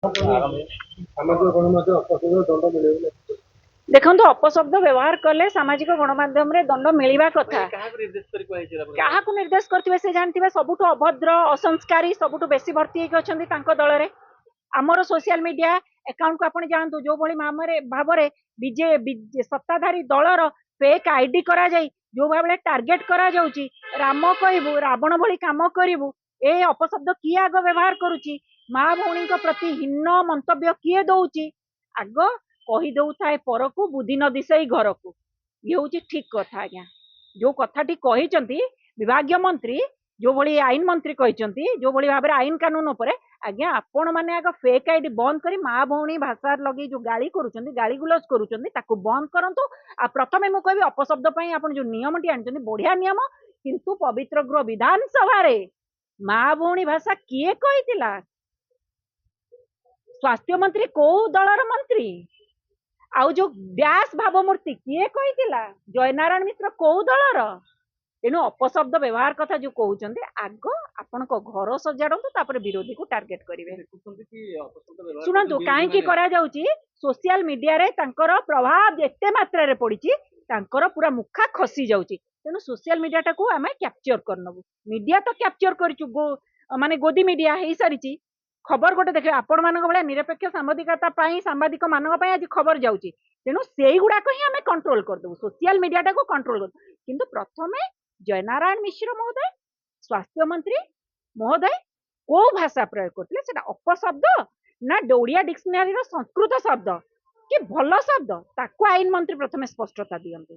ସାମାଜିକ ଗଣମାଧ୍ୟମ ଅପଶବ୍ଦ ଦଣ୍ଡ ମିଳିବ ବୋଲି। ଦେଖନ୍ତୁ, ଅପଶବ୍ଦ ବ୍ୟବହାର କଲେ ସାମାଜିକ ଗଣମାଧ୍ୟମରେ ଦଣ୍ଡ ମିଳିବା କଥା। କାହାକୁ ନିର୍ଦ୍ଦେଶ କରି କୁହାଯାଇଛି ଆପଣ? କାହାକୁ ନିର୍ଦ୍ଦେଶ କରିଥିବେ ସେ ଜାଣିଥିବେ। ସବୁଠୁ ଅଭଦ୍ର, ଅସଂସ୍କାରୀ ସବୁଠୁ ବେଶୀ ଭର୍ତ୍ତି ହେଇକି ଅଛନ୍ତି ତାଙ୍କ ଦଳରେ। ଆମର ସୋସିଆଲ ମିଡିଆ ଆକାଉଣ୍ଟକୁ ଆପଣ ଯାଆନ୍ତୁ, ଯୋଉଭଳି ଭାବରେ ବିଜେ ସତ୍ତାଧାରୀ ଦଳର ଫେକ୍ ଆଇଡି କରାଯାଇ ଯୋଉ ଭାବରେ ଟାର୍ଗେଟ କରାଯାଉଛି, ରାମ କହିବୁ ରାବଣ ଭଳି କାମ କରିବୁ, ଏ ଅପଶବ୍ଦ କିଏ ଆଗ ବ୍ୟବହାର କରୁଛି? ମା ଭଉଣୀଙ୍କ ପ୍ରତି ହୀନ ମନ୍ତବ୍ୟ କିଏ ଦଉଛି? ଆଗ କହିଦଉଥାଏ ପରକୁ, ବୁଦ୍ଧି ନ ଦିଶେଇ ଘରକୁ। ଇଏ ହଉଛି ଠିକ କଥା ଆଜ୍ଞା। ଯୋଉ କଥାଟି କହିଛନ୍ତି ବିଭାଗୀୟ ମନ୍ତ୍ରୀ, ଯୋଉଭଳି ଆଇନ ମନ୍ତ୍ରୀ କହିଛନ୍ତି, ଯୋଉଭଳି ଭାବରେ ଆଇନ କାନୁନ ଉପରେ, ଆଜ୍ଞା ଆପଣ ମାନେ ଆଗ ଫେକ୍ ଆଇଡି ବନ୍ଦ କରି ମା ଭଉଣୀ ଭାଷା ଲଗେଇ ଯୋଉ ଗାଳି କରୁଛନ୍ତି, ଗାଳି ଗୁଲଜ କରୁଛନ୍ତି, ତାକୁ ବନ୍ଦ କରନ୍ତୁ। ଆଉ ପ୍ରଥମେ ମୁଁ କହିବି, ଅପଶବ୍ଦ ପାଇଁ ଆପଣ ଯୋଉ ନିୟମଟି ଆଣିଛନ୍ତି, ବଢିଆ ନିୟମ। କିନ୍ତୁ ପବିତ୍ର ଗୃହ ବିଧାନସଭାରେ ମା ଭଉଣୀ ଭାଷା କିଏ କହିଥିଲା? ସ୍ୱାସ୍ଥ୍ୟ ମନ୍ତ୍ରୀ କୋଉ ଦଳର ମନ୍ତ୍ରୀ? ଆଉ ଯୋଉ ଡ୍ୟାସ୍ ଭାବମୂର୍ତ୍ତି କିଏ କହିଥିଲା? ଜୟନାରାୟଣ ମିଶ୍ର କୋଉ ଦଳର? ତେଣୁ ଅପଶବ୍ଦ ବ୍ୟବହାର କଥା ଯୋଉ କହୁଛନ୍ତି, ଆଗ ଆପଣଙ୍କ ଘର ସଜାଡନ୍ତୁ, ତାପରେ ବିରୋଧୀକୁ ଟାର୍ଗେଟ କରିବେ। ଦେଖୁଛନ୍ତି କି ଅପଶବ୍ଦ ବ୍ୟବହାର ଶୁଣନ୍ତୁ, କରୁଛନ୍ତି କାହିଁକି ବିରୋଧୀମାନେ? କରାଯାଉଛି? ସୋସିଆଲ ମିଡିଆରେ ତାଙ୍କର ପ୍ରଭାବ ଏତେ ମାତ୍ରାରେ ପଡିଛି, ତାଙ୍କର ପୁରା ମୁଖା ଖସି ଯାଉଛି। ତେଣୁ ସୋସିଆଲ ମିଡିଆଟାକୁ ଆମେ କ୍ୟାପଚର କରିନବୁ। ମିଡିଆ ତ କ୍ୟାପଚର କରିଛୁ, ମାନେ ଗୋଦି ମିଡିଆ ହେଇସାରିଛି। ଖବର ଗୋଟେ ଦେଖିବେ, ଆପଣମାନଙ୍କ ଭଳିଆ ନିରପେକ୍ଷ ସାମ୍ବାଦିକତା ପାଇଁ, ସାମ୍ବାଦିକ ମାନଙ୍କ ପାଇଁ ଆଜି ଖବର ଯାଉଛି। ତେଣୁ ସେଇଗୁଡାକ ହିଁ ଆମେ କଣ୍ଟ୍ରୋଲ କରିଦେବୁ, ସୋସିଆଲ ମିଡିଆଟାକୁ କଣ୍ଟ୍ରୋଲ କରିଦେବୁ। କିନ୍ତୁ ପ୍ରଥମେ ଜୟନାରାୟଣ ମିଶ୍ର ମହୋଦୟ, ସ୍ୱାସ୍ଥ୍ୟ ମନ୍ତ୍ରୀ ମହୋଦୟ କୋଉ ଭାଷା ପ୍ରୟୋଗ କରୁଥିଲେ? ସେଟା ଅପଶବ୍ଦ ନା ଓଡ଼ିଆ ଡିକ୍ସନାରୀର ସଂସ୍କୃତ ଶବ୍ଦ କି ଭଲ ଶବ୍ଦ, ତାକୁ ଆଇନ ମନ୍ତ୍ରୀ ପ୍ରଥମେ ସ୍ପଷ୍ଟତା ଦିଅନ୍ତୁ।